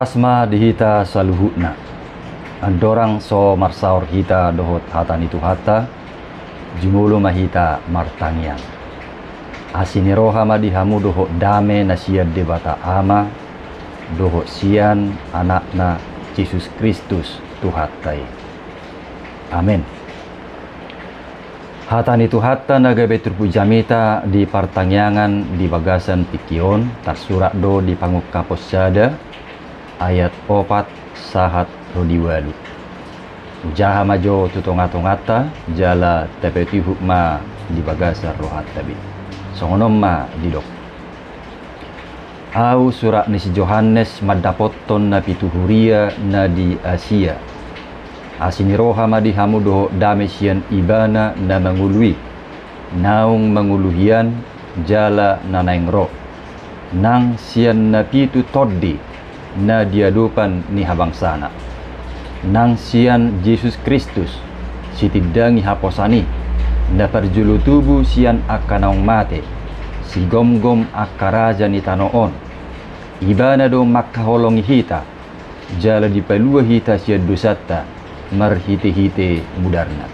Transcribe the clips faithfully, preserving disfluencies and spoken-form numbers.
Asma di hita saluhutna. Andorang so marsaor hita dohot hata ni Tuhanta, jumolo ma hita martangiang. Asi ni roha ma di hamu dohot dame na sian Debata Ama, dohot sian Anakna Jesus Kristus Tuhanta i. Amen. Hata ni Tuhanta na gabe turpuk jamita di partangiangan di bagasan tingki on, tarsurat do di Pangungkapon sada, ayat opat sahat ro di ualu. Hujaha ma jo tu tonga-tonganta, jala tapatihuk ma di bagasan rohanta be. Songon on ma didok. Ahu surat ni si Johannes mandapothon na pitu huria na di Asia. Asi ni roha ma di hamu dohot dame sian Ibana na mangolu i, naung mangolu hian jala na naeng ro, nang sian na pitu tondi na di adopan ni habangsana, nang sian Jesus Kristus, sitindangi haposan i, na parjolo tubu sian angka naung mate, sigomgom angka raja ni tano on. Ibana do mangkaholongi hita, jala dipalua hita sian dosanta marhite-hite mudarna.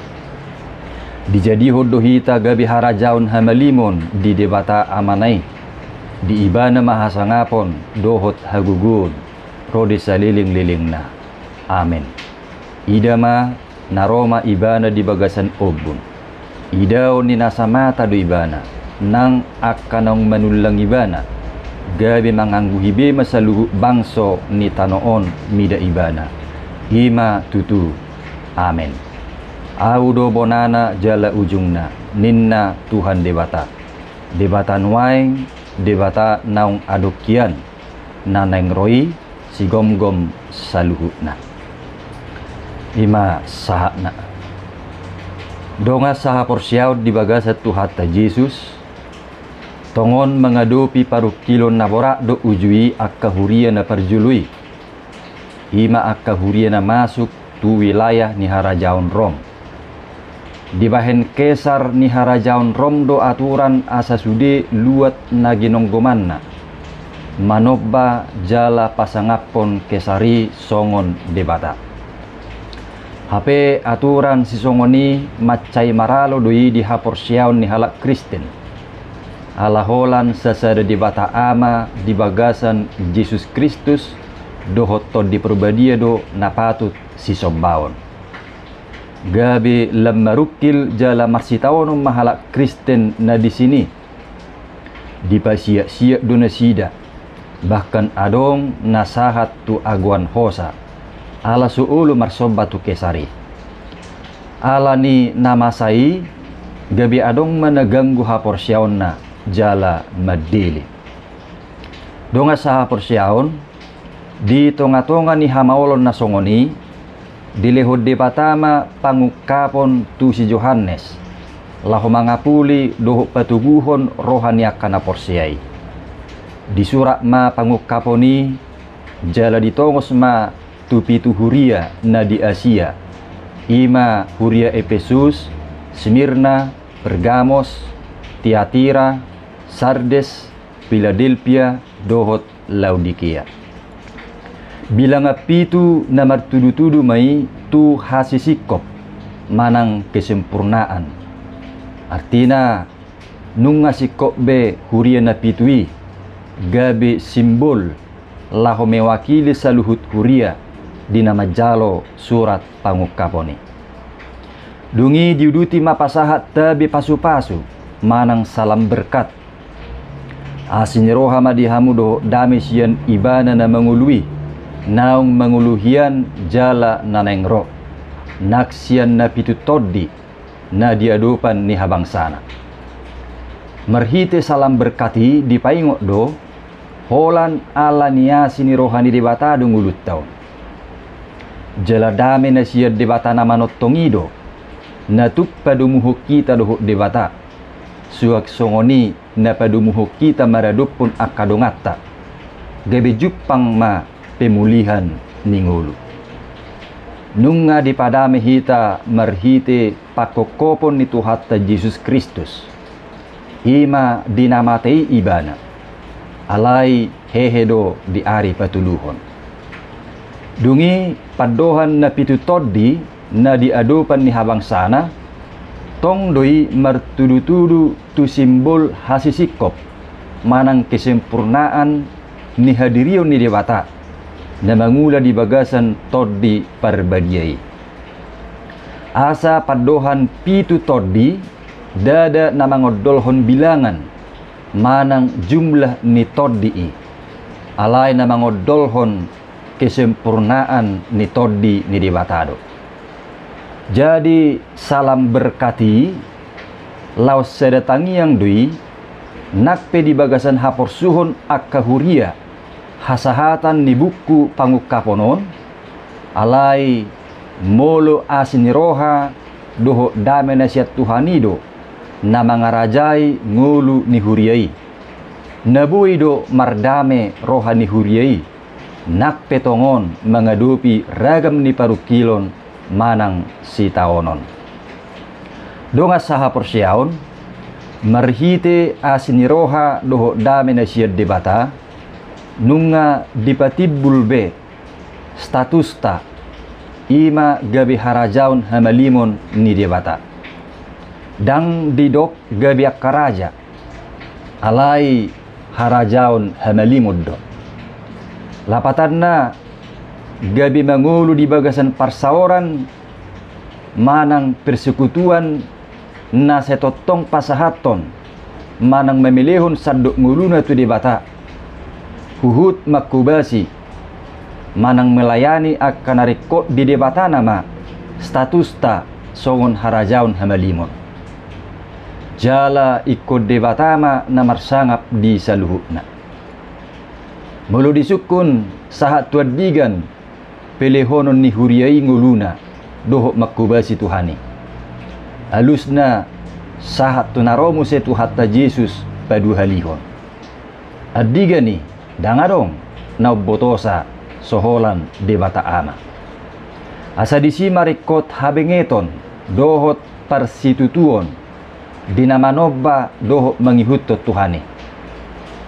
Dijadihon do hita gabe harajaon hamalimon di Debata Amana i. Di Ibana ma hasangapon dohot hagogoon ro di salelenglelengna. Amen. Ida ma, na ro ma Ibana di bagasan ombun. Idaon ni nasa mata do Ibana, nang angka naung manullang Ibana, gabe mangangguhi be ma saluhut bangso ni tano on mida Ibana. I ma tutu. Amen. Ahu do bonana jala ujungna, ninna Tuhan Debata. Debata nuaeng, Debata naung adong hian, na naeng ro i, sigomgom saluhutna. I ma sahatna. Dongan sahaporseaon di bagasan Tuhanta Jesus, tongon mangadopi parungkilon na borat do uju i angka huria na parjolo i. I ma angka huria na masuk tu wilayah ni harajaon Rom. Dibahen Kesar ni harajaon Rom do aturan asa sude luat na ginonggomanna, manomba jala pasangaphon Kesar i songon Debata. Hape aturan sisongon i mansai maralo do i di haporseaon ni halak Kristen. Ala holan sasada Debata Ama di bagasan Jesus Kristus dohot Tondi Parbadia do na patut sisombaon. Gabe lam marungkil jala marsitaonon ma halak Kristen na disi i. Dipasiaksiak do nasida, bahkan adong na sahat tu agoan hosa, ala so olo marsomba tu Kesar i. Ala ni na masa i, gabe adong ma na ganggu haporseaonna jala mandele. Dongan sahaporseaon, di tonga-tonga ni hamaolon na songon i, dilehon Debata ma pangungkapon tu si Johannes, laho mangapuli dohot patoguhon roha ni angka na porsea i. Disurat ma pangungkapon i, jala ditongos ma tu pitu huria na di Asia, i ma huria Epesus, Smirna, Pergamos, Tiatira, Sardes, Piladelpia, dohot Laodikea. Bilangan pitu na martudu-tudu ma i tu hasisingkop manang kesempurnaan. Artina, nunga singkop be huria na pitu i, gabe simbol laho mewakili saluhut huria di na manjalo surat pangungkapon i. Dung i diuduti ma pasahat tabe pasu-pasu manang salam berkat. Asi ni roha ma di hamu dohot dame sian Ibana na mangolu i, naung mangolu hian jala na naeng ro, nang sian na pitu tondi na di adopan ni habangsana. Marhite salam berkat i dipaingot do, holan ala ni asi ni roha ni Debata do ngolunta on. Jala dame na sian Debata na manongtong i do, na tuk padomuhon hita dohot Debata, suang songon i na padomuhon hita maradophon angka donganta, gabe jumpang ma pemulihan ni ngolu. Nunga dipadame hita marhite pangkophopon ni Tuhanta Jesus Kristus. I ma di na mate i Ibana. Alai hehe do di ari patoluhon. Dung i pandohan na pitu tondi na di adopan ni habangsana, tong do i martudu-tudu tu simbol hasisingkop manang kesempurnaan ni hadirion ni Debata na mangula di bagasan Tondi Parbadia i. Asa pandohan pitu tondi ndada na mangondolhon bilangan manang jumlah ni tondi i, alai na mangondolhon kesempurnaan ni Tondi ni Debata do. Jadi, salam berkat i laos sada tangiang do i, nang pe di bagasan haporsuhon angka huria hasahatan ni buku pangungkapon on, alai molo asi ni roha dohot dame na sian Tuhan i do na mangarajai ngolu ni huria i. Na boi do mardame roha ni huria i, nang pe tongon mangadopi ragam ni parungkilon manang sitaonon. Dongan sahaporseaon, marhite asi ni roha dohot dame na sian Debata, nunga dipatimbul be statusta, i ma gabe harajaon hamalimon ni Debata. Ndang didok gabe angka raja, alai harajaon hamalimon do. Lapatanna, gabe mangolu di bagasan parsaoran manang persekutuan na sai tongtong pasahathon manang mamelehon sandok ngoluna tu Debata, huhut manghobasi manang melayani angka na ringkot di Debatana ma statusta songon harajaon hamalimon. Jala ingkon Debata ma na marsangap di saluhutna. Molo disungkun sahat tu andigan pelehonon ni huria i ngoluna dohot manghobasi Tuhan i, alusna sahat tu na ro muse Tuhanta Jesus paduahalihon. Andigan i ndang adong na umbotosa so holan Debata Ama. Asa disi ma ringkot habengeton dohot parsitutuon di na manomba dohot mangihuthon Tuhan i.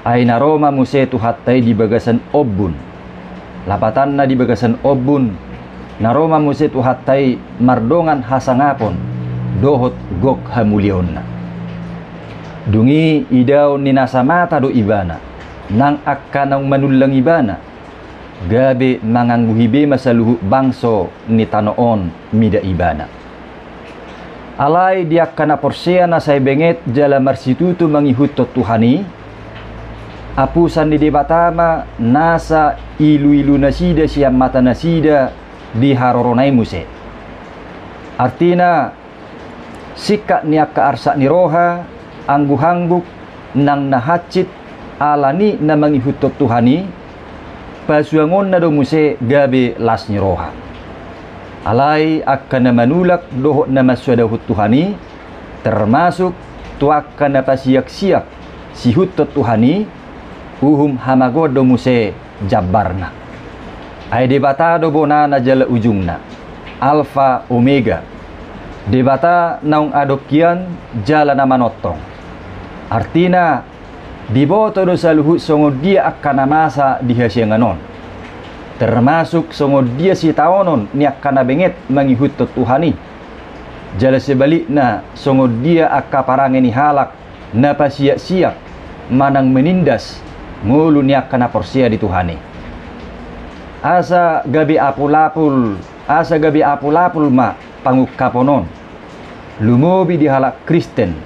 Ai na ro ma muse Tuhanta i di bagasan ombun. Lapatanna di bagasan ombun, na ro ma muse Tuhanta i mardongan hasangapon dohot gok hamuliaonna. Dung i idaon ni nasa mata do ibana, nang angka naung manullang ibana, gabe mangangguhi be ma saluhut bangso ni tano on mida ibana. Alai di angka na porsea na sai benget jala marsitutu mangihuthon Tuhan i, apusan ni Debata ma nasa iluilu nasida sian mata nasida di harorona i muse. Artina, singkat ni angka arsak ni roha, angguhangguk, nang na hansit, ala ni na mangihuthon Tuhan i, pasuangonna do muse gabe las ni roha. Alai angka na manulak dohot na mansuadahon Tuhan i, termasuk tu angka na pasiaksiak siihuthon Tuhan i, uhum hamagoan do muse jambarna. Ai Debata do bonana jala ujungna, Alfa Omega. Debata naung adong hian jala na manongtong. Artina, diboto do saluhut songon dia angka na masa di hasiangan on, termasuk songon dia sitaonon ni angka na benget mangihuthon Tuhan i. Jala sebalikna, songon dia angka parange ni halak na pasiaksiak manang menindas ngolu ni angka na porsea di Tuhan i. Asa gabe apul-apul, asa gabe apul-apul ma pangungkapon on, lumobi di halak Kristen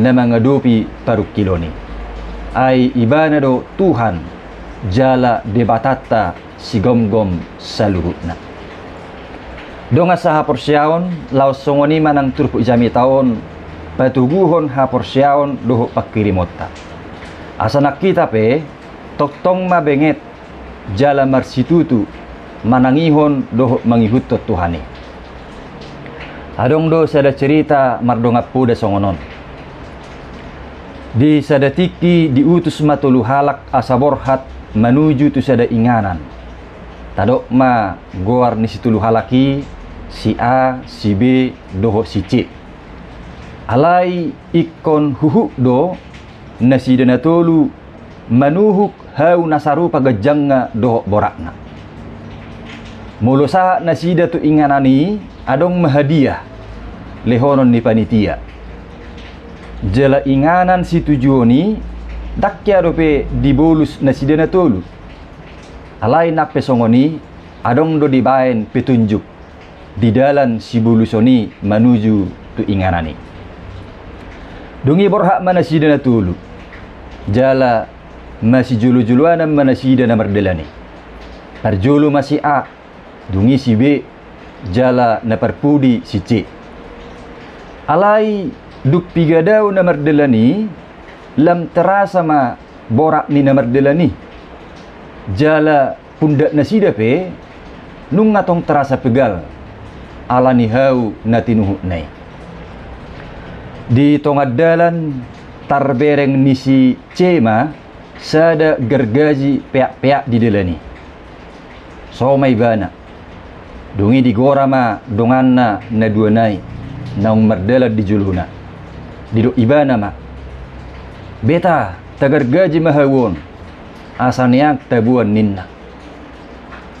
na mangadopi parungkilon i. Ai ibana do Tuhan jala Debatanta sigomgom saluhutna. Dongan sahaporseaon, laos songon i ma nang turpuk jamita on patoguhon haporseaon dohot pangkirimonta. Asa nang hita pe tongtong ma benget jala marsitutu manangihon dohot mangihuthon Tuhan i. Adong do sada cerita mardongan poda songon on. Di sada tingki diutus ma tolu halak asa borhat manuju tu sada inganan. Tadok ma goar ni situlu halak i, si A, si B, dohot si C. Alai ingkon huhut do nasida na tolu manuhuk hau na sarupa ganjangna dohot boratna. Molo sahat nasida tu inganan i, adong ma hadiah lehonon ni panitia. Jala inganan situjuon i, ndang hea dope dibolus nasida na tolu. Alai nang pe songon i, adong do dibaen petunjuk di dalan siboluson i manuju tu inganan i. Dung i borhat ma nasida na tolu, jala masijolojoloanan ma nasida na mardalan i. Parjolo ma si A, dung i si B, jala na parpudi si C. Alai dung piga dao na mardalan i, lam terasa ma borat ni na mardalan i. Jala pundak nasida pe nunga tong terasa pegal ala ni hau na tinuhukna i. Di tonga dalan tarbereng ni si C ma sada gargaji peak-peak di dalan i. So ma ibana. Dung i digora ma donganna na dua nai naung mardalan di jolona. Didok ibana ma, "Beta, tagargaji ma hau on, asa neang taboan," ninna.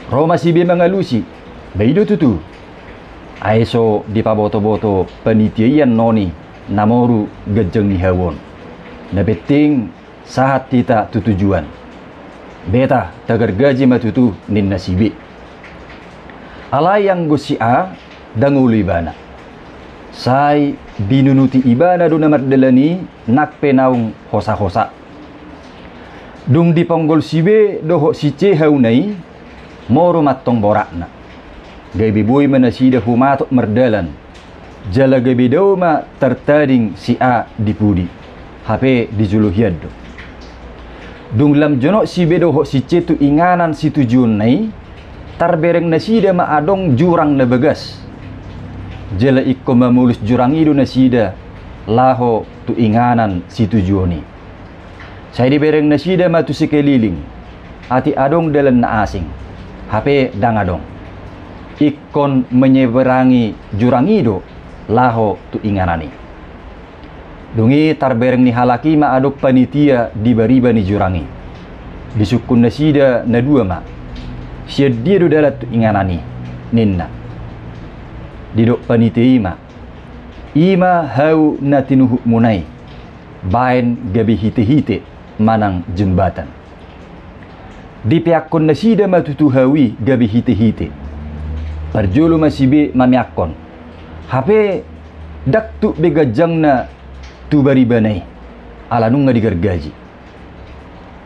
Ro ma si B mangalusi, "Ba i do tutu. Ai so dipaboto-boto panitia i annon i na moru ganjang ni hau on. Na penting sahat hita tu tujuan. Beta, tagargaji ma tutu," ninna si B. Alai anggo si A, ndang olo ibana. Sai dinunuti ibana do na mardalan i nang pe naung hosa-hosa. Dung diponggol si B dohot si C hauna i, moru ma antong boratna. Gabe boi ma nasida humatop mardalan. Jala gabe dao ma tartading si A di pudi, hape di jolo hian do. Dung lam jonok si B dohot si C tu inganan situjuonna i, tarbereng nasida ma adong jurang na bagas. Jala ingkon mamolus jurang i do nasida laho tu inganan situjuon i. Sai dibereng nasida ma tu sekeliling, atik adong dalan na asing, hape ndang adong. Ingkon menyeberangi jurang i do laho tu inganan i. Dung i tarbereng ni halak i ma adong panitia di bariba ni jurang i. Disungkun nasida na dua ma, "Sian dia do dalan tu inganan i?" ninna. Didok panitia i ma, "I ma hau na tinuhukmuna i, baen gabe hite-hite manang jembatan." Dipeakkon nasida ma tutu hau i gabe hite-hite. Parjolo ma si B mameakkon, hape ndang tuk be ganjangna tu baribana i, ala nunga digargaji.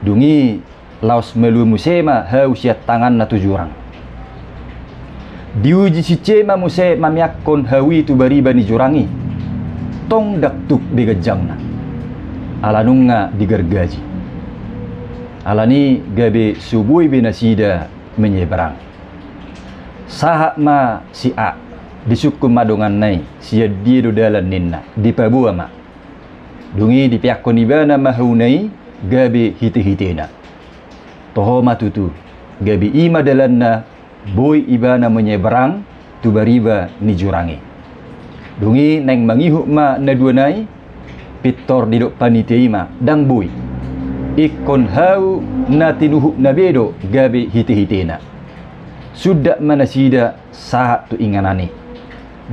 Dung i laos malua muse ma hau sian tanganna tu jurang. Diuji si C ma muse mameakkon hau i tu bariba ni jurang i. Tong ndang tuk be ganjangna, ala nunga digargaji. Alani gabe so boi be nasida menyeberang. Sahat ma si A, disungkun ma donganna i, "Sian dia do dalan?" ninna, dipaboa ma. Dung i dipeakkon ibana ma hauna i gabe hite-hitena. Toho ma tutu, gabe i ma dalanna boi ibana menyeberang tu bariba ni jurang i. Dung i naeng mangihut ma na dua nai, pintor didok panitia i ma, "Ndang boi. Ingkon hau na tinuhukna be do gabe hite-hitena." Sundat ma nasida sahat tu inganan i.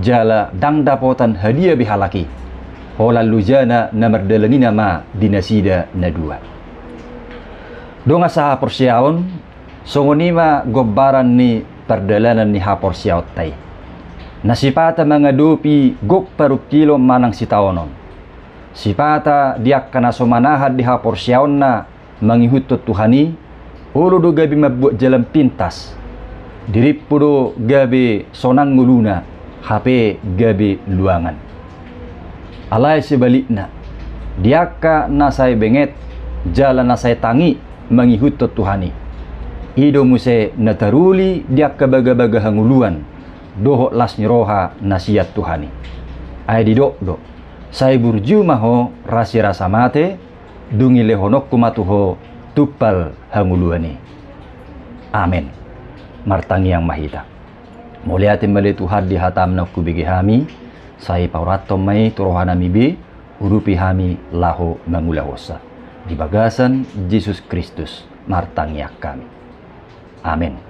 Jala ndang dapotan hadiah be halak i. Holan lojana na mardalan i nama di nasida na dua. Dongan sahaporseaon, songon i ma gombaran ni pardalanan ni haporseaonta i. Na sipata mangadopi gok parungkilon manang sitaonon. Sipata di angka na so manahan di haporseaonna mangihuthon Tuhan i, olo do gabe mambuat jalan pintas. Dirimpu do gabe sonang ngoluna, hape gabe luangan. Alai sebalikna, di angka na sai benget jala na sai tangi mangihuthon Tuhan i, i do muse na taruli di angka bagabaga hangoluan dohot las ni roha na sian Tuhan i. Ai didok do, "Sai burju ma ho rasirasa mate, dung i lehononku ma tu ho tumpal hangoluan i." Amen. Martangiang ma hita. Mauliate ma ale Tuhan di hataM naung hubege hami, sai paurathon ma i tu rohanami be, urupi hami laho mangulahonsa. Di bagasan Jesus Kristus martangiang hami. Amen.